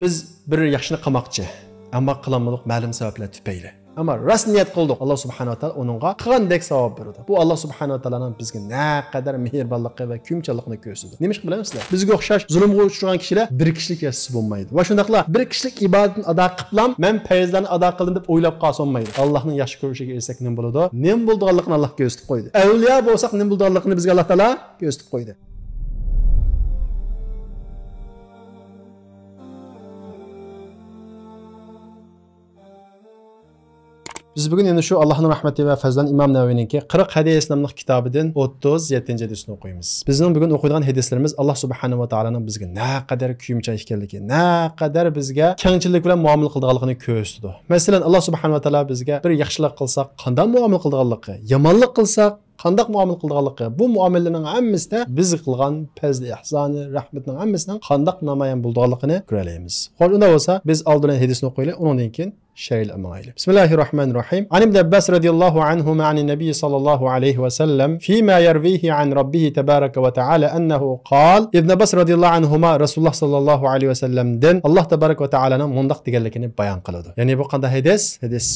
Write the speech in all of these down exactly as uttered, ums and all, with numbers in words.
بىز بىر ياخشىنى قىلماقچى، ئەمما قىلالمىدۇق مەلۇم سەۋەبلەر تۈپەيلى. ئەمما راست نىيەت قىلدۇق، ئاللا سۇبھانەھۇ ۋە تائالا ئۇنىڭغا قىلغاندەك ساۋاب بېرىدۇ. بۇ ئاللا سۇبھانەھۇ ۋە تائالانىڭ بىزگە نەقەدەر مېھرىبانلىقى ۋە كۆيۈمچانلىقىنى كۆرسىتىدۇ. نېمىشقا بىلەمسىلەر؟ بىزگە ئوخشاش زۇلۇمغا ئۇچرىغان كىشىلەر بىر كىشىلىك ياشىسا بولمايدۇ. ۋە شۇنداقلا بىر كىشىلىك ئىبادەتنى ئادا قىپلام، مەن پەيزلەرنى ئادا قىلدىم دەپ ئويلاپ قالسا بولمايدۇ. ئاللانىڭ ياخشى كۆرۈشىگە ئېرىشسەك نېمە بولىدۇ؟ نېمە بولىدىغانلىقىنى ئاللا كۆرسىتىپ قويدى. ئەۋلىيا بولساق نېمە بولىدىغانلىقىنى بىزگە ئاللا تائالا كۆرسىتىپ قويدى. بىز بۈگۈن يەنە شۇ ئاللاھنىڭ رەھمىتى ۋە پەزلىدىن ئىمام نەۋەۋىنىڭكى قىرىق ھەدىس ناملىق كىتابىدىن ئوتتۇز يەتتىنچى ھەدىسنى ئوقۇيمىز. بىزنىڭ بۈگۈن ئوقۇيدىغان ھەدىسلىرىمىز ئاللا سۇبھانەھۇ ۋە تائالانىڭ بىزگە نەقەدەر كۆيۈمچان ئىكەنلىكى، نەقەدەر بىزگە كەڭچىلىك بىلەن مۇئامىلە قىلىدىغانلىقىنى كۆرسىتىدۇ. مەسىلەن، ئاللا سۇبھانەھۇ ۋە تائالا بىزگە بىر ياخشىلىق قىلساق قانداق مۇئامىلە قىلىدىغانلىقى، يامانلىق قىلساق قانداق مۇئامىلە قىلىدىغانلىقى، بۇ مۇئامىلىنىڭ ھەممىسىدە بىزگە قىلغان پەزلى ئېھسانى، رەھمىتىنىڭ ھەممىسىنىڭ قانداق نامايان بولىدىغانلىقىنى كۆرەلەيمىز. خوش، ئۇنداق بولسا بىز ئالدى بىلەن ھەدىسنى ئوقۇيلى، ئۇنىڭدىن كېيىن شەرھلەپ ماڭايلى. بسم الله الرحمن الرحيم. عن ابن عباس رضي الله عنهما عن النبي صلى الله عليه وسلم فيما يرويه عن ربه تبارك وتعالى أنه قال. ئىبن ئابباس رازىياللاھۇ ئەنھۇما رەسۇلۇللا ساللاللاھۇ ئەلەيھى ۋەسەللەمدىن ئاللا تەبارەك ۋە تائالانىڭ مۇنداق دېگەنلىكىنى بايان قىلىدۇ. يەنى بۇ قانداق ھەدىس؟ ھەدىس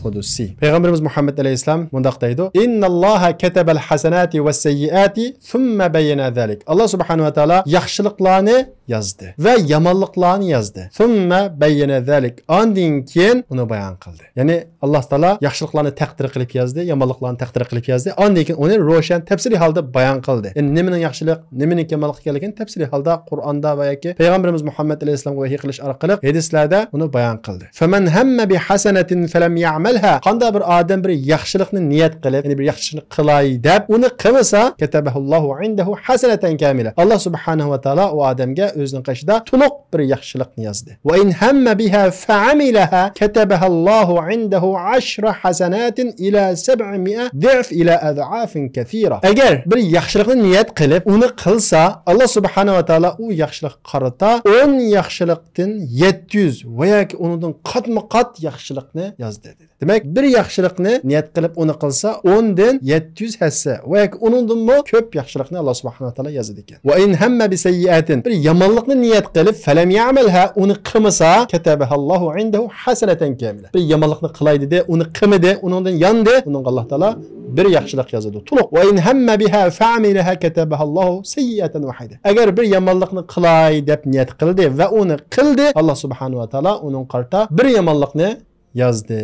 قۇدسىي. پەيغەمبىرىمىز مۇھەممەد ئەلەيھىسسالام مۇنداق دەيدۇ: إن الله كتب الحسنات والسيئات ثم بين ذلك. ئاللا سۇبھانەھۇ ۋە تائالا ياخشىلىقلارنى يازدى ۋە يامانلىقلارنى يازدى. ثم بين ذلك. ئاندىن كېيىن ئۇنى بايان قىلدى. يەنى ئاللا تائالا ياخشىلىقلارنى تەقدىر قىلىپ يازدى، يامانلىقلارنى تەقدىر قىلىپ يازدى. ئاندىن كېيىن ئۇنى روشەن، تەپسىلىي ھالدا بايان قىلدى. يەنى نېمىنىڭ ياخشىلىق، نېمىنىڭ يامانلىق ئىكەنلىكىنى تەپسىلىي ھالدا قۇرئاندا ۋە ياكى پەيغەمبىرىمىز مۇھەممەد ئەلەيھىسسالامغا ۋەھىي قىلىش ئارقىلىق ھەدىسلەردە ئۇنى بايان قىلدى. فمن هم بحسنة فلم يعملها. قانداق بىر ئادەم بىر ياخشىلىقنى نىيەت قىلىپ، يەنى بىر ياخشىلىقنى قىلاي دەپ ئۇنى قىلمىسا، كتبها الله عنده حسنة كاملة. ئاللا سۇبھانەھۇ ۋە تائالا ئۇ ئادەمگە ئۆزىنىڭ قېشىدا تولۇق بىر ياخشىلىقنى يازدى. وإن هم بها فعملها كتبها الله عنده عشر حسنات إلى سبعمائة ضعف إلى أضعاف كثيرة. ئەگەر بىر ياخشىلىقنى نىيەت قىلىپ ئۇنى قىلسا، ئاللا سۇبھانەھۇ ۋە تائالا ئۇ ياخشىلىققا قارىتا ئون ياخشىلىقتىن يەتتە يۈز ۋە ياكى ئۇنىڭدىن قاتمۇ قات ياخشىلىقنى يازدى دېدى. دېمەك، بىر ياخشىلىقنى نىيەت قىلىپ ئۇنى قىلسا، ئوندىن يەتتە يۈز ھەسسە ۋە ياكى ئۇنىڭدىنمۇ كۆپ ياخشىلىقنى ئاللا سۇبھانەھۇ ۋە تائالا يازىدىكەن. وإن هم بسيئة، بىر يامانلىقنى نىيەت قىلىپ، فلم يعملها، ئۇنى قىلمىسا، كتبها الله عنده حسنة كاملة. بىر يامانلىقنى قىلاي دېدى، ئۇنى قىلمىدى، ئۇنىڭدىن ياندى، ئۇنىڭغا ئاللا تائالا بىر ياخشىلىق يازىدۇ، تولۇق. وإن هم بها فعملها كتبها الله سيئة واحدة. ئەگەر بىر يامانلىقنى قىلاي دەپ نىيەت قىلدى ۋە ئۇنى قىلدى، ئاللا سۇبھانەھۇ ۋە تائالا ئۇنىڭغا قارىتا بىر يامانلىقنى يازدى.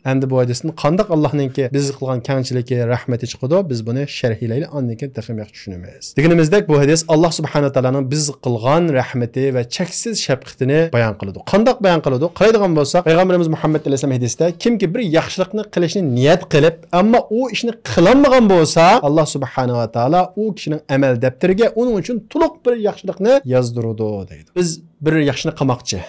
ئەمدى بۇ ھەدىستىن قانداق ئاللانىڭكى بىزگە قىلغان كەڭچىلىكى، رەھمىتى چىقىدۇ، بىز بۇنى شەرھلەيلى، ئاندىن كېيىن تېخىمۇ ياخشى چۈشىنىمىز. دېگىنىمىزدەك، بۇ ھەدىس ئاللا سۇبھانەھۇ ۋە تائالانىڭ بىزگە قىلغان رەھمىتى ۋە چەكسىز شەپقىتىنى بايان قىلىدۇ. قانداق بايان قىلىدۇ؟ قارايدىغان بولساق، پەيغەمبىرىمىز مۇھەممەد ئەلەيھىسسالام ھەدىستە، كىمكى بىر ياخشىلىقنى قىلىشنى نىيەت قىلىپ، ئەمما ئۇ ئىشنى قىلالمىغان بولسا، ئاللا سۇبھانەھۇ ۋە تائالا ئۇ كىشىنىڭ ئەمەل دەپتىرىگە ئۇنىڭ ئۈچۈن تولۇق بىر ياخشىلىقنى يازدۇرىدۇ، دەيدۇ. بىز بىر ياخشىنى قىلماقچى،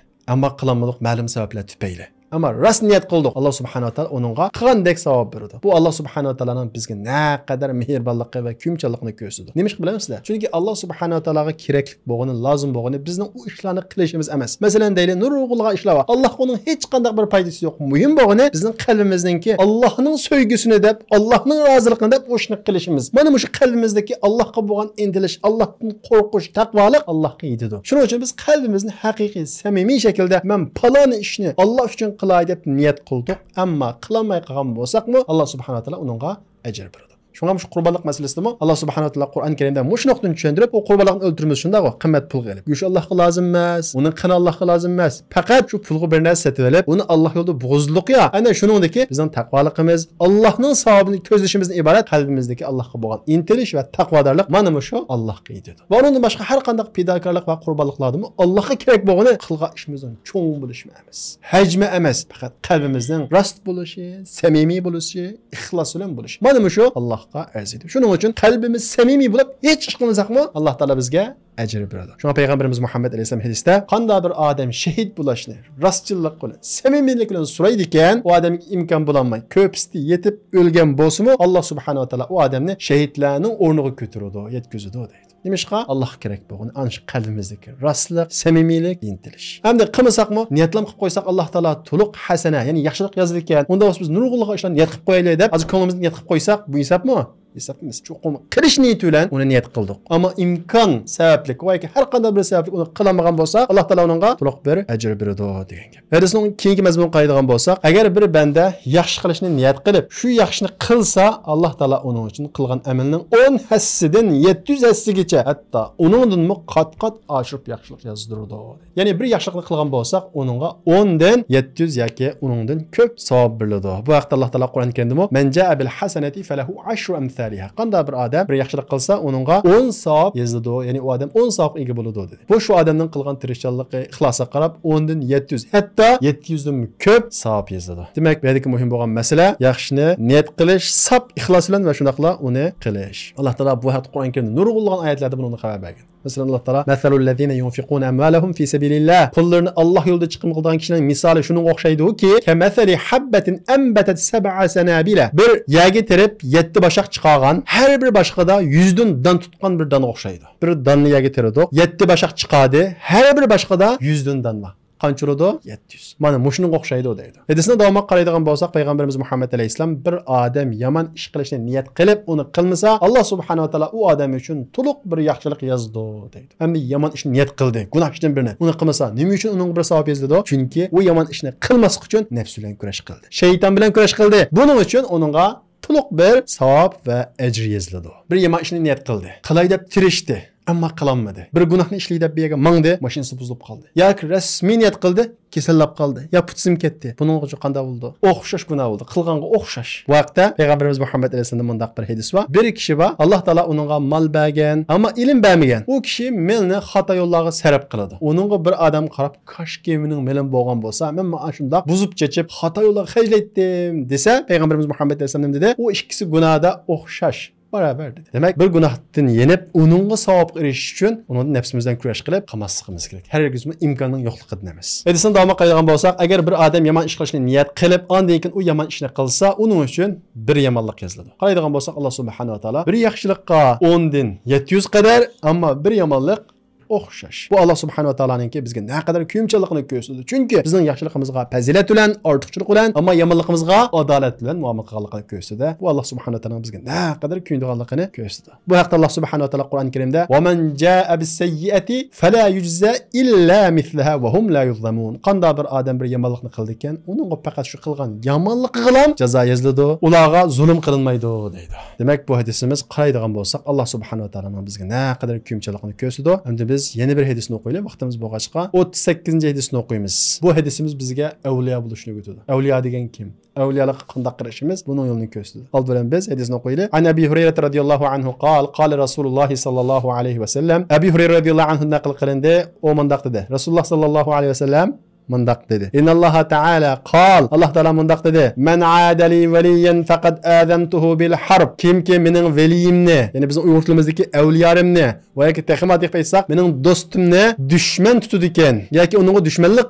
ئەمما قىلالمىدۇق مەلۇم سەۋەبلەر تۈپەيلى. ئەمما راست نىيەت قىلدۇق، ئاللا سۇبھانەھۇ ۋە تائالا ئۇنىڭغا قىلغاندەك ساۋاب بېرىدۇ. بۇ ئاللا سۇبھانەھۇ ۋە تائالانىڭ بىزگە نەقەدەر مېھرىبانلىقى ۋە كۆيۈمچانلىقىنى كۆرسىتىدۇ. نېمىشقا بىلەمسىلەر؟ چۈنكى ئاللا سۇبھانەھۇ ۋە تائالاغا كېرەكلىك بولغىنى، لازىم بولغىنى بىزنىڭ ئۇ ئىشلارنى قىلىشىمىز ئەمەس. مەسىلەن، دەيلى، نۇرغۇنلىغان ئىشلار بار. ئاللاغا ئۇنىڭ ھېچقانداق بىر پايدىسى يوق. مۇھىم بولغىنى بىزنىڭ قەلبىمىزنىڭكى ئاللانىڭ سۆيگۈسىنى دەپ، ئاللانىڭ رازىلىقىنى دەپ ئۇ ئىشنى قىلىشىمىز. مانا مۇشۇ قەلبىمىزدىكى ئاللاغا بولغان ئىنتىلىش، ئاللاھتىن قورقۇش، تەقۋالىق ئاللاغا يېتىدۇ. شۇنىڭ ئۈچۈن بىز قەلبىمىزنى ھەقىقىي، سەمىمىي شەكىلدە، مەن پالان ئىشنى ئاللا ئۈچۈن قىلاي دەپ نىيەت قىلدۇق، ئەمما قىلالماي قالغان بولساقمۇ، ئاللا سۇبھانەھۇ ۋە تائالا ئۇنىڭغا ئەجىر بېرىدۇ. شۇڭا مۇشۇ قۇربانلىق مەسىلىسىدىمۇ ئاللا سۇبھانەھۇ ۋە تائالا قۇرئان كەرىمدە مۇشۇ نۇقتىنى چۈشەندۈرۈپ، ئۇ قۇربانلىقنى ئۆلتۈرىمىز، شۇنداقغۇ؟ قىممەت پۇلغا ئېلىپ. گۆشى ئاللاغا لازىم ئەمەس، ئۇنىڭ قېنى ئاللاغا لازىم ئەمەس. پەقەت شۇ پۇلغا بىر نەرسە سېتىۋېلىپ، ئۇنى ئاللا يولىدا بوغۇزلۇق يا. ئەنە شۇنىڭدىكى بىزنىڭ تەقۋالىقىمىز، ئاللانىڭ ساۋابىنى كۆزلىشىمىزدىن ئىبارەت قەلبىمىزدىكى ئاللاغا بولغان ئىنتىلىش ۋە تەقۋادارلىق. مانا مۇشۇ ئاللاغا يېتىدۇ. ۋە ئۇنىڭدىن باشقا ھەر قانداق پىداكارلىق ۋە قۇربانلىقلاردىمۇ ئاللاغا كېرەك بولغىنى قىلغان ئىشىمىزنىڭ چوڭ بولۇشىمۇ ئەمەس، ھەجمى ئەمەس، پەقەت قەلبىمىزنىڭ راست بولۇشى، سەمىمىي بولۇشى، ئىخلاس بىلەن بولۇشى. مانا مۇشۇ ئاللاغا ئەرزىيدۇ. شۇنىڭ ئۈچۈن قەلبىمىز سەمىمىي بولۇپ، ھېچ ئىش قىلمىساقمۇ، ئاللا تائالا بىزگە ئەجىر بېرىدۇ. شۇڭا پەيغەمبىرىمىز مۇھەممەد ئەلەيھىسسالام ھەدىستە، قانداق بىر ئادەم شېھىت بولۇشنى راستچىللىق بىلەن، سەمىمىيلىك بىلەن سورايدىكەن، ئۇ ئادەمگە ئىمكان بولالماي، كۆپۈسى يېتىپ ئۆلگەن بولسىمۇ، ئاللا سۇبھانەھۇ ۋە تائالا ئۇ ئادەمنى شېھىتلەرنىڭ ئورنىغا كۆتۈرىدۇ، يەتكۈزىدۇ دەيدۇ. نېمىشقا؟ ئاللاغا كېرەك بولغىنى ئانا شۇ قەلبىمىزدىكى راستلىق، سەمىمىيلىك، ئىنتىلىش. ئەمدى قىلمىساقمۇ، نىيەتلەم قىلىپ قويساق، ئاللا تائالا تولۇق ھەسەنە، يەنى ياخشىلىق يازىدىكەن. ئۇنداق بولسا بىز نۇرغۇنلىغان ئىشلارنى نىيەت قىلىپ قويايلى دەپ، ھازىر كۆڭلىمىزدە نىيەت قىلىپ قويساق، بۇ ھېسابمۇ؟ ھېسابلىمىسى، چوقۇم قىلىش نىيىتى بىلەن ئۇنى نىيەت قىلدۇق. ئەمما ئىمكان سەۋەبلىك ۋە ياكى ھەر قانداق بىر سەۋەبلىك ئۇنى قىلالمىغان بولساق، ئاللا تائالا ئۇنىڭغا تولۇق بىر ئەجىر بېرىدۇ دېگەن گەپ. ھەدىسنىڭ كېيىنكى مەزمۇنىغا قارايدىغان بولساق، ئەگەر بىر بەندە ياخشى قىلىشنى نىيەت قىلىپ، شۇ ياخشىنى قىلسا، ئاللا تائالا ئۇنىڭ ئۈچۈن قىلغان ئەمىلىنىڭ ئون ھەسسىدىن يەتتە يۈز ھەسسىگىچە، ھەتتا ئۇنىڭدىنمۇ قات-قات ئاشۇرۇپ ياخشىلىق يازدۇرىدۇ. يەنى بىر ياخشىلىقنى قىلغان بولساق، ئۇنىڭغا ئوندىن يەتتە يۈز ياكى ئۇنىڭدىن كۆپ ساۋاب بېرىلىدۇ. بۇ ھەقتە ئاللا تائالا قۇرئان كەرىمدىمۇ، مەن جائە بىل ھەسەنەتى فەلەھۇ ئەشرۇ ئەمسالىھا. قانداق بىر ئادەم بىر ياخشىلىق قىلسا، ئۇنىڭغا ئون ساۋاب يېزىلىدۇ. يەنى ئۇ ئادەم ئون ساۋابقا ئىگە بولىدۇ، دېدى. بۇ شۇ ئادەمنىڭ قىلغان تىرىشچانلىقى، ئىخلاسىغا قاراپ، ئوندىن يەتتە يۈز، ھەتتا يەتتە يۈزدىن كۆپ ساۋاب يېزىلىدۇ. دېمەك، بۇ يەردىكى مۇھىم بولغان مەسىلە ياخشىنى نىيەت قىلىش، ساپ ئىخلاس بىلەن ۋە شۇنداقلا ئۇنى قىلىش. ئاللا تائالا بۇ ھەقتە قۇرئان كەرىمدە نۇرغۇنلىغان ئايەتلەردە بۇنىڭدىن خەۋەر بەرگەن. مەسىلەن، ئاللا تائالا، مەسەلۇللەزىنە يۇنفىقۇنە ئەمۋالەھۇم فى سەبىلىللاھ، پۇللىرىنى ئاللا يولىدا چىقىم قىلىدىغان كىشىنىڭ مىسالى شۇنىڭغا ئوخشايدۇكى، كەمەسەلى ھەببەتىن ئەنبەتەت سەبئە سەنابىلە، بىر يەرگە تېرىپ يەتتە باشاق چىقارغان، ھەر بىر باشىقىدا يۈزدىن دان تۇتقان بىر دانغا ئوخشايدۇ. بىر داننى يەرگە تېرىدۇق، يەتتە باشاق چىقاردى، ھەر بىر باشىقىدا يۈزدىن دان بار. قانچە بولىدۇ؟ يەتتە يۈز. مانا مۇشۇنىڭغا ئوخشايدۇ دەيدۇ. ھەدىسنىڭ داۋامىغا قارايدىغان بولساق، پەيغەمبىرىمىز مۇھەممەد ئەلەيھىسسالام بىر ئادەم يامان ئىش قىلىشنى نىيەت قىلىپ، ئۇنى قىلمىسا، ئاللا سۇبھانەھۇ ۋە تائالا ئۇ ئادەم ئۈچۈن تولۇق بىر ياخشىلىق يازىدۇ دەيدۇ. ئەمدى يامان ئىشنى نىيەت قىلدى، گۇناھ ئىشتىن بىرنى. ئۇنى قىلمىسا، نېمە ئۈچۈن ئۇنىڭغا بىر ساۋاب يېزىلىدۇ؟ چۈنكى ئۇ يامان ئىشنى قىلماسلىق ئۈچۈن نەپسى بىلەن كۈرەش قىلدى. شەيتان بىلەن كۈرەش قىلدى. بۇنىڭ ئۈچۈن ئۇنىڭغا تولۇق بىر ساۋاب ۋە ئەجىر يېزىلىدۇ. بىر يامان ئىشنى نىيەت قىلدى. قىلاي دەپ تىرىشتى. ئەمما قىلالمىدى. بىر گۇناھنى ئىشلەي دەپ بىر يەرگە ماڭدى، ماشىنىسى بۇزۇلۇپ قالدى. ياكى رەسمىي نىيەت قىلدى، كېسەللەپ قالدى. يا پۇتى سىنىپ كەتتى. بۇنىڭغىچۇ قانداق بولىدۇ؟ ئوخشاش گۇناھ بولدى. قىلغانغا ئوخشاش. بۇ ھەقتە پەيغەمبىرىمىز مۇھەممەد ئەلەيھىسسالامدا مۇنداق بىر ھەدىس بار. بىر كىشى بار، ئاللا تائالا ئۇنىڭغا مال بەرگەن، ئەمما ئىلىم بەرمىگەن. ئۇ كىشى مېلىنى خاتا يوللارغا سەرپ قىلىدۇ. ئۇنىڭغا بىر ئادەم قاراپ، كاشكى مېنىڭ مېلىم بولغان بولسا، مەن مانا شۇنداق بۇزۇپ چېچىپ، خاتا يوللارغا خەجلەيتتىم دېسە، پەيغەمبىرىمىز مۇھەممەد ئەلەيھىسسالام نېمە دېدى؟ ئۇ ئىككىسى گۇناھدا ئوخشاش. باراۋەر دېدى. دېمەك، بىر گۇناھتىن يېنىپ، ئۇنىڭغا ساۋابقا ئېرىشىش ئۈچۈن ئۇنىڭدىن نەپسىمىز بىلەن كۈرەش قىلىپ قالماسلىقىمىز كېرەك. ھەرگىزمۇ ئىمكاننىڭ يوقلۇقىدىن ئەمەس. ھەدىسنىڭ داۋامىغا قارايدىغان بولساق، ئەگەر بىر ئادەم يامان ئىش قىلىشنى نىيەت قىلىپ، ئاندىن كېيىن ئۇ يامان ئىشنى قىلسا، ئۇنىڭ ئۈچۈن بىر يامانلىق يېزىلىدۇ. قارايدىغان بولساق، ئاللا سۇبھانەھۇ ۋە تائالا بىر ياخشىلىققا ئوندىن يەتتە يۈز قەدەر، ئەمما بىر يامانلىق ئوخشاش. بۇ ئاللا سۇبھانەھۇ ۋە تائالانىڭكى بىزگە نەقەدەر كۆيۈمچانلىقىنى كۆرسىتىدۇ. چۈنكى بىزنىڭ ياخشىلىقىمىزغا پەزىلەت بىلەن، ئارتۇقچىلىق بىلەن، ئەمما يامانلىقىمىزغا ئادالەت بىلەن مۇئامىلە قىلغانلىقىنى كۆرسىتىدۇ. بۇ ئاللا سۇبھانەھۇ ۋە تائالانىڭ بىزگە نەقەدەر كۆيۈنىدىغانلىقىنى كۆرسىتىدۇ. بۇ ھەقتە ئاللا سۇبھانەھۇ ۋە تائالا قۇرئان كەرىمدە، ۋەمەن جائە بىسسەييئەتى فەلا يۇجزا ئىللا مىسلەھا ۋەھۇم لا يۇزلەمۇن. قانداق بىر ئادەم بىر يامانلىقنى قىلىدىكەن، ئۇنىڭغا پەقەت شۇ قىلغان يامانلىقىغىلا جازا يېزىلىدۇ. ئۇلارغا زۇلۇم قىلىنمايدۇ دەيدۇ. دېمەك، بۇ ھەدىسىمىز قارايدىغان بولساق، ئاللا سۇبھانەھۇ ۋە تائالانىڭ بىزگە نەقەدەر كۆيۈمچانلىقىنى كۆرسىتىدۇ. ئەمدى بىز يەنە بىر ھەدىسنى ئوقۇيلى، ۋاقتىمىز بولغاچقا. ئوتتۇز سەككىزىنچى ھەدىسنى ئوقۇيمىز. بۇ ھەدىسىمىز بىزگە ئەۋلىيا بولۇشنى ئۆگىتىدۇ. ئەۋلىيا دېگەن كىم؟ ئەۋلىيالىققا قانداق قېرىشىمىز؟ بۇنىڭ يولىنى كۆرسىتىدۇ. ئالدى بىلەن بىز ھەدىسنى ئوقۇيلى. عن أبي هريرة رضي الله عنه قال قال رسول الله صلى الله عليه وسلم. ئەبى ھۇرەيرە رەزىياللاھۇ ئەنھۇدىن نەقىل قىلىندى. ئۇ مۇنداق دېدى. رەسۇلۇللا ساللاللاھۇ ئەلەيھى ۋەسەللەم مۇنداق دېدى. إن الله تعالى قال. ئاللا تائالا مۇنداق دېدى. من عادى لي وليا فقد آذنته بالحرب. كىمكى مېنىڭ ۋەلىيىمنى، يەنى بىزنىڭ ئۇيغۇر تىلىمىزدىكى ئەۋلىيالىرىمنى، ۋە ياكى تېخىمۇ ئاددىي قىلىپ ئېيتساق، مېنىڭ دوستۇمنى دۈشمەن تۇتىدىكەن ياكى ئۇنىڭغا دۈشمەنلىك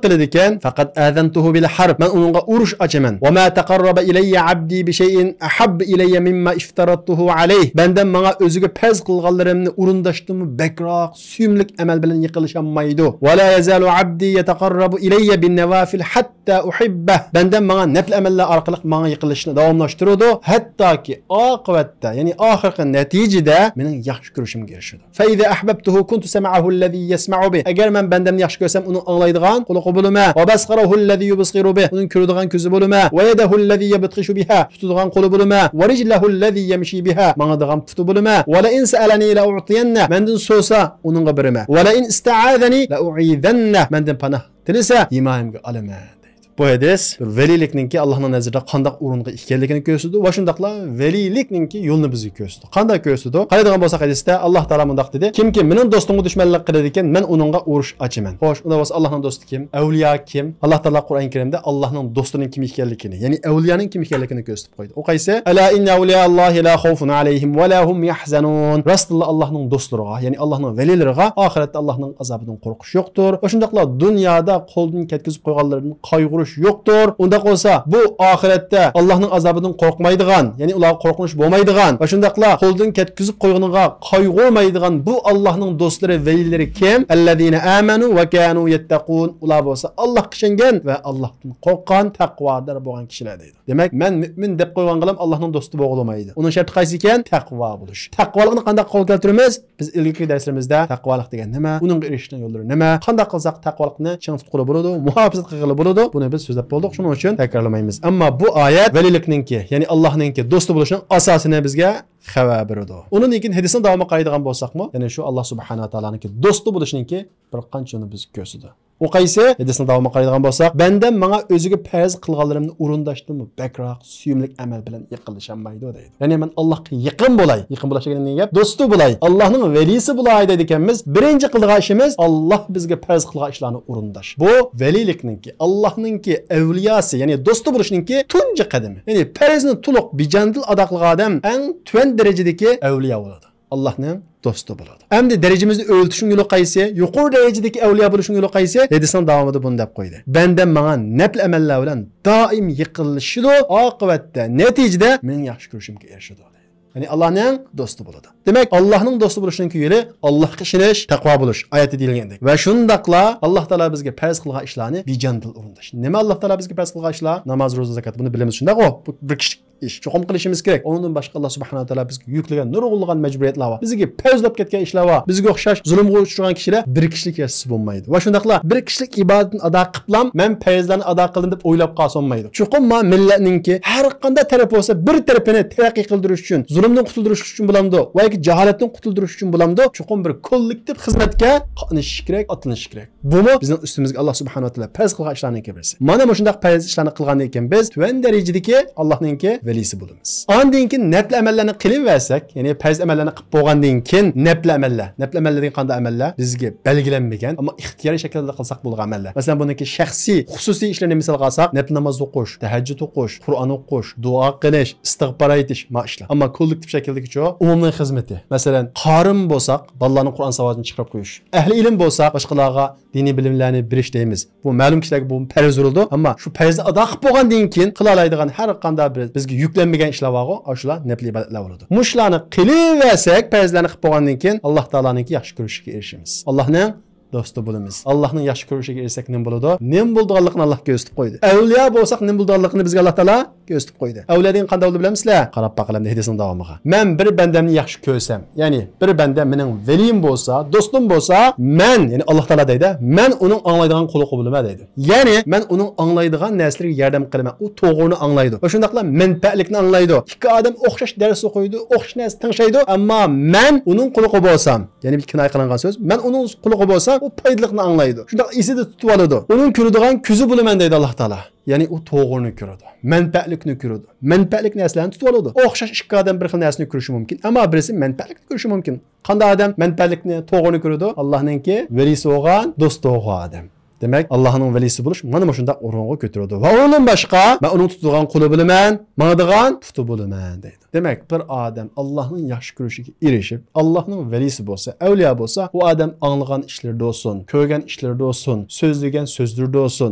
قىلىدىكەن، فقد آذنته بالحرب، مەن ئۇنىڭغا ئۇرۇش ئاچىمەن. وما تقرب إلي عبدي بشيء أحب إلي مما افترضته عليه. بەندەم ماڭا ئۆزىگە پەرز قىلغانلىرىمنى ئورۇنداشتىنمۇ بەكرەك سۆيۈملۈك ئەمەل بىلەن يېقىنلىشالمايدۇ. ولا يزال عبدي يتقرب إلي بالنوافل حتى أحبه. بەندەم ماڭا نەپلى ئەمەللەر ئارقىلىق ماڭا يېقىنلىشىشنى داۋاملاشتۇرىدۇ، ھەتتاكى ئاقىۋەتتە، يەنى ئاخىرقى نەتىجىدە مېنىڭ ياخشى كۆرۈشۈمگە ئېرىشىدۇ. فإذا أحببته كنت سمعه الذي يسمع به. ئەگەر مەن بەندەمنى ياخشى كۆرسەم، ئۇنىڭ ئاڭلايدىغان قۇلىقى بولىمەن. وبصره الذي يبصر به. ئۇنىڭ كۆرىدىغان كۆزى بولىمەن. ويده التي يبطش بها. تۇتىدىغان قولى بولىمەن. ورجله التي يمشي بها. ماڭىدىغان پۇتى بولىمەن. ولئن سألني لأعطينه. مەندىن سورىسا، ئۇنىڭغا بېرىمەن. ولئن استعاذني لأعيذنه. مەندىن پاناھ تىلىسە، ھىمايەمگە ئالىمەن دەيدۇ. بۇ ھەدىس بىر ۋەلىيلىكنىڭكى ئاللانىڭ نەزىرىدە قانداق ئورۇنغا ئىگە ئىكەنلىكىنى كۆرسىتىدۇ ۋە شۇنداقلا ۋەلىيلىكنىڭكى يولىنى بىزگە كۆرسىتىدۇ. قانداق كۆرسىتىدۇ؟ قارايدىغان بولساق ھەدىستە ئاللا تائالا مۇنداق دېدى، كىمكى مېنىڭ دوستۇمغا دۈشمەنلىك قىلىدىكەن، مەن ئۇنىڭغا ئۇرۇش ئاچىمەن. خوش، ئۇنداق بولسا ئاللانىڭ دوستى كىم؟ ئەۋلىيا كىم؟ ئاللا تائالا قۇرئان كەرىمدە ئاللانىڭ دوستىنىڭ كىم ئىكەنلىكىنى، يەنى ئەۋلىيانىڭ كىم ئىكەنلىكىنى كۆرسىتىپ قويدى. ئۇ قايسى؟ ألا إن أولياء الله لا خوف عليهم ولا هم يحزنون. راستتىنلا ئاللانىڭ دوستلىرىغا، يەنى ئاللانىڭ ۋەلىيلىرىغا ئاخىرەتتە ئاللانىڭ ئازابىدىن قورقۇش يوقتۇر. ۋە شۇنداقلا دۇنيادا قولدىن كەتكۈزۈپ قويغانلىرىدىن قايغۇرۇش يوقتۇر. ئۇنداق بولسا، بۇ ئاخىرەتتە ئاللاھنىڭ ئازابىدىن قورقمايدىغان، يەنى ئۇلارغا قورقۇنچ بولمايدىغان ۋە شۇنداقلا قولدىن كەتكۈزۈپ قويغىنىغا قايغۇرمايدىغان بۇ ئاللاھنىڭ دوستلىرى، ۋەلىلىرى كىم؟ ئەللەزىنە ئامەنۇ ۋە كانۇ يەتتەقۇن. ئۇلار بولسا ئاللاھقا ئىشەنگەن ۋە ئاللاھتىن قورققان، تەقۋادار بولغان كىشىلەر دەيدۇ. دېمەك، مەن مۆمىن دەپ قويغانغىلام ئاللاھنىڭ دوستى بولغىلى بولمايدۇ. ئۇنىڭ شەرتى قايسى ئىكەن؟ تەقۋا بولۇش. تەقۋالىقنى قانداق قولغا كەلتۈرىمىز؟ بىز ئىلگىرىكى دەرسلىرىمىزدە تەقۋالىق دېگەن نېمە؟ ئۇنىڭغا ئېرىشىشنىڭ يوللىرى نېمە؟ قانداق قىلساق تەقۋالىقنى چىڭ تۇتقىلى بولىدۇ، مۇھاپىزەت قىلغىلى بولىدۇ؟ بۇنى بىز سۆزلەپ بولدۇق، شۇنىڭ ئۈچۈن تەكرارلىمايمىز. ئەمما بۇ ئايەت ۋەلىلىكنىڭكى، يەنى ئاللاھنىڭكى دوستى بولۇشنىڭ ئاساسىنى بىزگە خەۋەر بېرىدۇ. ئۇنىڭدىن كېيىن ھەدىسنىڭ داۋامىغا قارايدىغان بولساقمۇ، يەنى شۇ ئاللاھ سۇبھانەھۇ ۋە تائالانىڭكى دوستى بولۇشنىڭكى بىر قانچە يولنى بىزگە كۆرسىتىدۇ. ئۇ قايسى؟ ھەدىسنىڭ داۋامىغا قارايدىغان بولساق، بەندەم ماڭا ئۆزىگە پەرز قىلغانلىرىمنى ئورۇنداشتىنمۇ بەكرەك سۆيۈملۈك ئەمەل بىلەن يېقىنلىشالمايدۇ دەيدۇ. يەنى مەن ئاللاھقا يېقىن بولاي. يېقىن بولاش دېگەن نېمە گەپ؟ دوستى بولاي. ئاللاھنىڭ ۋەلىسى بولاي دەيدىكەنمىز. بىرىنچى قىلىدىغان ئىشىمىز ئاللاھ بىزگە پەرز قىلغان ئىشلارنى ئورۇنداش. بۇ ۋەلىلىكنىڭكى، ئاللاھنىڭكى ئەۋلىياسى، يەنى دوستى بولۇشنىڭكى تۇنجى قەدىمى. يەنى پەرزنى تولۇق بىجانىدىل ئادا قىلغان ئادەم ئەڭ تۆۋەن دەرىجىدىكى ئەۋلىيا بولىدۇ. ئاللاھنىڭ دوستى بولىدۇ. ئەمدى دەرىجىمىزنى ئۆرلىتىشنىڭ يولى قايسى؟ يۇقىرى دەرىجىدىكى ئەۋلىيا بولۇشنىڭ يولى قايسى؟ ھەدىسنىڭ داۋامىدا بۇنى دەپ قويدى. بەندەم ماڭا نەپلى ئەمەللەر بىلەن دائىم يېقىنلىشىدۇ، ئاقىۋەتتە، نەتىجىدە مېنىڭ ياخشى كۆرۈشۈمگە ئېرىشىدۇ دەيدۇ. يەنى ئاللاھنىڭ دوستى بولىدۇ. دېمەك، ئاللاھنىڭ دوستى بولۇشنىڭكى يولى ئاللاھقا ئىشىنىش، تەقۋا بولۇش. ئايەتتە دېيىلگەندەك. ۋە شۇنداقلا ئاللاھ تائالا بىزگە پەرز قىلغان ئىشلارنى بىجانىدىل ئورۇنداش. نېمە ئاللاھ تائالا بىزگە پەرز قىلغان ئىشلار؟ ناماز، روزا، زاكات. بۇنى بىلىمىز، شۇنداققۇ؟ بۇ بىر كىشىلىك ئىش، چوقۇم قىلىشىمىز كېرەك. ئۇنىڭدىن باشقا ئاللاھ سۇبھانەھۇ ۋە تائالا بىزگە يۈكلىگەن نۇرغۇنلىغان مەجبۇرىيەتلەر بار. بىزگە پەرزلەپ كەتكەن ئىشلار بار. بىزگە ئوخشاش زۇلۇمغا ئۇچرىغان كىشىلەر بىر كىشىلىك ياشىسا بولمايدۇ. ۋە شۇنداقلا بىر كىشىلىك ئىبادەتنى ئادا قىلىپلام، مەن پەرزلەرنى ئادا قىلدىم دەپ ئويلاپ قالسا بولمايدۇ. چوقۇم ما مىللەتنىڭكى ھەر قانداق تەرەپ بولسا، بىر تەرىپىنى تەرەققىي قىلدۇرۇش ئۈچۈن، زۇلۇمدىن قۇتۇلدۇرۇش ئۈچۈن بولامدۇ، ۋە ياكى جاھالەتتىن قۇتۇلدۇرۇش ئۈچۈن بولامدۇ، چوقۇم بىر كوللېكتىپ خىزمەتكە قاتنىشىش كېرەك، ئاتلىنىش كېرەك. بۇمۇ بىزنىڭ ئۈستىمىزگە ئاللاھ سۇبھانەھۇ ۋە تائالا پەرز قىلغان ئىشلارنىڭكى بىرسى. مانا مۇشۇنداق پەرز ئىشلارنى قىلغاندىن كېيىن بىز تۆۋەن دەرىجىدىكى ئاللاھنىڭكى ۋەلىسى بولىمىز. ئاندىن كېيىن نەپلى ئەمەللەرنى قىلىۋەرسەك، يەنى پەرز ئەمەللەرنى قىلىپ بولغاندىن كېيىن نەپلى ئەمەللەر، نەپلى ئەمەللەر دېگەن قانداق ئەمەللەر؟ بىزگە بەلگىلەنمىگەن، ئەمما ئىختىيارىي شەكىلدە قىلساق بولغان ئەمەللەر. مەسىلەن، بۇنىڭكى شەخسىي، خۇسۇسىي ئىشلىرىنى مىسالغا ئالساق، نەپلى ناماز ئوقۇش، تەھەججۇد ئوقۇش، قۇرئان ئوقۇش، دۇئا قىلىش، ئىستىغپار ئېيتىش، ما ئىشلار. ئەمما كوللېكتىپ شەكىلدىكىچۇ؟ ئومۇمنىڭ خىزمىتى. مەسىلەن، قارىمۇ بولساق، بالىلارنىڭ قۇرئان ساۋاتىنى چىقىرىپ قويۇش. ئەھلى ئىلىم بولسا، باشقىلارغا دىنىي بىلىملەرنى بېرىش دەيمىز. بۇ مەلۇم كىشىلەرگە بۇ پەرز بولىدۇ. ئەمما شۇ پەرزنى ئادا قىلىپ بولغاندىن كېيىن قىلالايدىغان ھەر قانداق بىر بىزگە يۈكلەنمىگەن ئىشلار بارغۇ، ئاشۇلار نەپلى ئىبادەتلەر بولىدۇ. مۇشۇلارنى قىلىۋەرسەك، پەرزلەرنى قىلىپ بولغاندىن كېيىن ئاللاھ تائالانىڭكى ياخشى كۆرۈشىگە ئېرىشىمىز. ئاللاھنىڭ دوستى بولىمىز. ئاللاھنىڭ ياخشى كۆرۈشىگە ئېرىشسەك نېمە بولىدۇ؟ نېمە بولىدىغانلىقىنى ئاللاھ كۆرسىتىپ قويدى. ئەۋلىيا بولساق نېمە بولىدىغانلىقىنى بىزگە ئاللاھ تائالا كۆرسىتىپ قويدى. ئەۋلىيا دېگەن قانداق بولىدۇ بىلەمسىلەر؟ قاراپ باقىلى ئەمدى ھەدىسنىڭ داۋامىغا. مەن بىر بەندەمنى ياخشى كۆرسەم، يەنى بىر بەندە مېنىڭ ۋەلىيىم بولسا، دوستۇم بولسا، مەن، يەنى ئاللاھ تائالا دەيدۇ، مەن ئۇنىڭ ئاڭلايدىغان قۇلىقى بولىمەن دەيدۇ. يەنى مەن ئۇنىڭ ئاڭلايدىغان نەرسىلىرىگە ياردەم قىلىمەن. ئۇ توغرىنى ئاڭلايدۇ. ۋە شۇنداقلا مەنپەئەتلىكنى ئاڭلايدۇ. ئىككى ئادەم ئوخشاش دەرس ئوقۇيدۇ، ئوخشاش نەرسە تىڭشايدۇ. ئەمما مەن ئۇنىڭ قۇلىقى بولسام، يەنى بىر كىنايە قىلىنغان سۆز، مەن ئۇنىڭ قۇلىقى بولسام، ئۇ پايدىلىقنى ئاڭلايدۇ. شۇنداق ئېسىدە تۇتۇۋالىدۇ. ئۇنىڭ كۆرىدىغان كۆزى بولىمەن دەيدۇ ئاللاھ تائالا. يەنى ئۇ توغرىنى كۆرىدۇ. مەنپەئەتلىكنى كۆرىدۇ. مەنپەئەتلىك نەرسىلەرنى تۇتۇۋالىدۇ. ئوخشاش ئىككى ئادەم بىر خىل نەرسىنى كۆرۈشى مۇمكىن. ئەمما بىرسى مەنپەئەتلىكنى كۆرۈشى مۇمكىن. قانداق ئادەم مەنپەئەتلىكنى، توغرىنى كۆرىدۇ؟ ئاللاھنىڭكى ۋەلىسى بولغان، دوستى بولغان ئادەم. دېمەك، ئاللاھنىڭ ۋەلىسى بولۇش مانا مۇشۇنداق ئورۇنغا كۆتۈرۈلىدۇ. ۋە ئۇنىڭدىن باشقا، مەن ئۇنىڭ تۇتىدىغان قۇلى بولىمەن، ماڭىدىغان پۇتى بولىمەن دەيدۇ. دېمەك، بىر ئادەم ئاللاھنىڭ ياخشى كۆرۈشىگە ئېرىشىپ، ئاللاھنىڭ ۋەلىسى بولسا، ئەۋلىيا بولسا، ئۇ ئادەم ئاڭلىغان ئىشلىرىدا بولسۇن، كۆرگەن ئىشلىرىدا بولسۇن، سۆزلىگەن سۆزلىرىدە بولسۇن،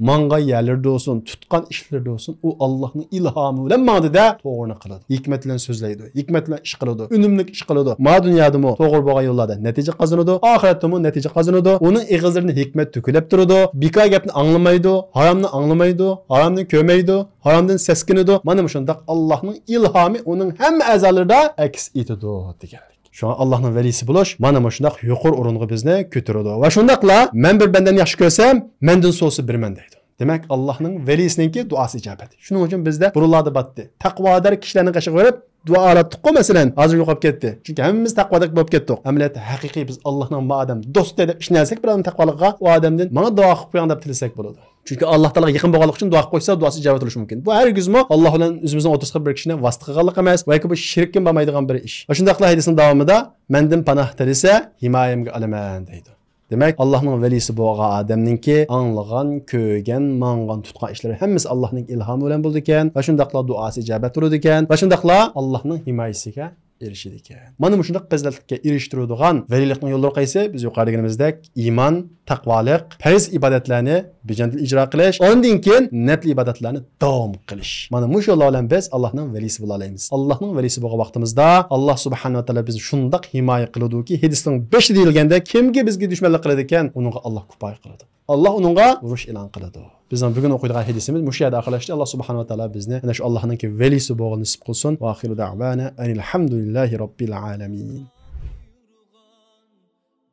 ماڭغان يەرلىرىدە بولسۇن، تۇتقان ئىشلىرىدە بولسۇن، ئۇ ئاللاھنىڭ ئىلھامى بىلەن ماڭىدۇ-دە، توغرىنى قىلىدۇ. ھېكمەت بىلەن سۆزلەيدۇ، ھېكمەت بىلەن ئىش قىلىدۇ، ئۈنۈملۈك ئىش قىلىدۇ. ما دۇنيادىمۇ توغرا بولغان يوللاردا نەتىجە قازىنىدۇ، ئاخىرەتتىمۇ نەتىجە قازىنىدۇ. ئۇنىڭ ئېغىزلىرىدىن ھېكمەت تۆكۈلۈپ تۇرىدۇ. بىكار گەپنى ئاڭلىمايدۇ، ھارامنى ئاڭلىمايدۇ، ھارامنى كۆرمەيدۇ، ھارامدىن سەسكىنىدۇ. مانا مۇشۇنداق ئاللاھنىڭ ئىلھامى ئۇنىڭ ھەممە ئەزالىرىدا ئەكس ئېتىدۇ دېگەنلىك. شۇڭا ئاللاھنىڭ ۋەلىسى بولۇش مانا مۇشۇنداق يۇقىرى ئورۇنغا بىزنى كۆتۈرىدۇ. ۋە شۇنداقلا، مەن بىر بەندەمنى ياخشى كۆرسەم، مەندىن سورىسا بېرىمەن دەيدۇ. دېمەك، ئاللاھنىڭ ۋەلىسىنىڭكى دۇئاسى ئىجابەت. شۇنىڭ ئۈچۈن بىزدە بۇرۇنلاردا بارتتى. تەقۋادار كىشىلەرنىڭ قېشىغا بېرىپ، دۇئا ئالاتتۇققۇ، مەسىلەن، ھازىر يوقاپ كەتتى. چۈنكى ھەممىمىز تەقۋادەك بولۇپ كەتتۇق. ئەمەلىيەتتە ھەقىقىي بىز ئاللاھنىڭ ما ئادەم دوستى دەپ ئىشىنەلىسەك، بىر ئادەم تەقۋالىققا، ئۇ ئادەمدىن ماڭا دۇئا قىلىپ قويۇڭ دەپ تىلىسەك بولىدۇ. چۈنكى ئاللاھ تائالاغا يېقىن بولغانلىقى ئۈچۈن دۇئا قىلىپ قويسا، دۇئاسى ئىجابەت بولۇشى مۇمكىن. بۇ ھەرگىزمۇ ئاللاھ بىلەن ئۆزىمىزنىڭ ئوتتۇرىسىغا بىر كىشىنى ۋاسىتە قىلغانلىق ئەمەس ۋە ياكى بۇ شىرككە بارمايدىغان بىر ئىش. ۋە شۇنداقلا ھەدىسنىڭ داۋامىدا، مەندىن پاناھ تىلىسە، ھىمايەمگە ئالىمەن دەيدۇ. دېمەك، ئاللاھنىڭ ۋەلىسى بولغان ئادەمنىڭكى ئاڭلىغان، كۆرگەن، ماڭغان، تۇتقان ئىشلىرى ھەممىسى ئاللاھنىڭ ئىلھامى بىلەن بولىدىكەن ۋە شۇنداقلا دۇئاسى ئىجابەت بولىدىكەن ۋە شۇنداقلا ئاللاھنىڭ ھىمايىسىگە ئېرىشىدىكەن. مانا مۇشۇنداق پەزىلەتلىككە ئېرىشتۈرىدىغان ۋەلىيلىكنىڭ يوللىرى قايسى؟ بىز يۇقىرىدا دېگىنىمىزدەك ئىمان، تەقۋالىق، پەرز ئىبادەتلەرنى بىجەندىل ئىجرا قىلىش، ئاندىن كېيىن نەپلى ئىبادەتلەرنى داۋام قىلىش. مانا مۇشۇ يوللار بىلەن بىز ئاللاھنىڭ ۋەلىسى بولالايمىز. ئاللاھنىڭ ۋەلىسى بولغان ۋاقتىمىزدا ئاللاھ سۇبھانەھۇ ۋە تائالا بىزنى شۇنداق ھىمايە قىلىدۇكى، ھەدىسنىڭ بېشىدا دېيىلگەندەك، كىمگە بىزگە دۈشمەنلىك قىلىدىكەن، ئۇنىڭغا ئاللاھ كۇپايە قىلىدۇ. ئاللاھ ئۇنىڭغا ئۇرۇش ئېلان قىلىدۇ. بىزنىڭ بۈگۈن ئوقۇيدىغان ھەدىسىمىز مۇشۇ يەردە ئاخىرلاشتى. ئاللاھ سۇبھانەھۇ ۋە تائالا بىزنى ئەنە شۇ ئاللاھنىڭكى ۋەلىسى بولغىلى نېسىپ قىلسۇن. ۋە ئاخىرۇ دەئۋانا ئەنىل ھەمدۇلىللاھى رەببىل ئالەمىن.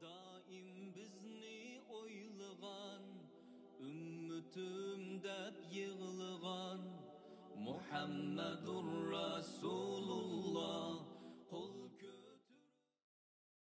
دائىم بىزنى ئويلىغان، ئۈممىتىم دەپ يىغلىغان، مۇھەممەدۇر رەسۇلۇللاھ.